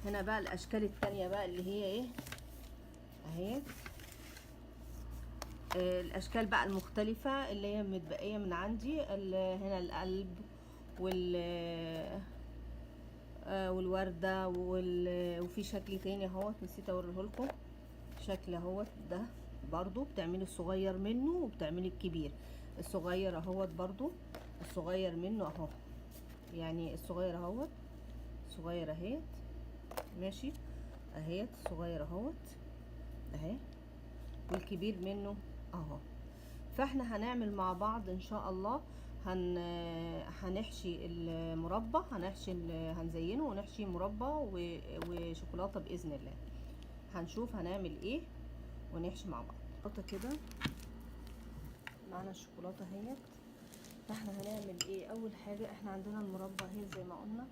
هنا بقى الاشكال التانية بقى اللي هي ايه اهي، الاشكال بقى المختلفة اللي هي متبقية من عندي. هنا القلب والوردة وفي شكل تاني اهوت نسيت اوريهولكم، شكل اهوت ده برضو بتعملي الصغير منه وبتعملي الكبير. الصغير اهوت برضو الصغير منه اهو، يعني الصغير اهوت صغير اهيت، ماشي اهيت الصغير اهوت اهي، والكبير منه اهو. فاحنا هنعمل مع بعض ان شاء الله، هنحشي المربى، هنزينه ونحشي مربى وشوكولاته باذن الله. هنشوف هنعمل ايه ونحشي مع بعض. شوكولاتة كده معانا الشوكولاتة اهيت. فاحنا هنعمل ايه؟ اول حاجة احنا عندنا المربى اهي زي ما قلنا،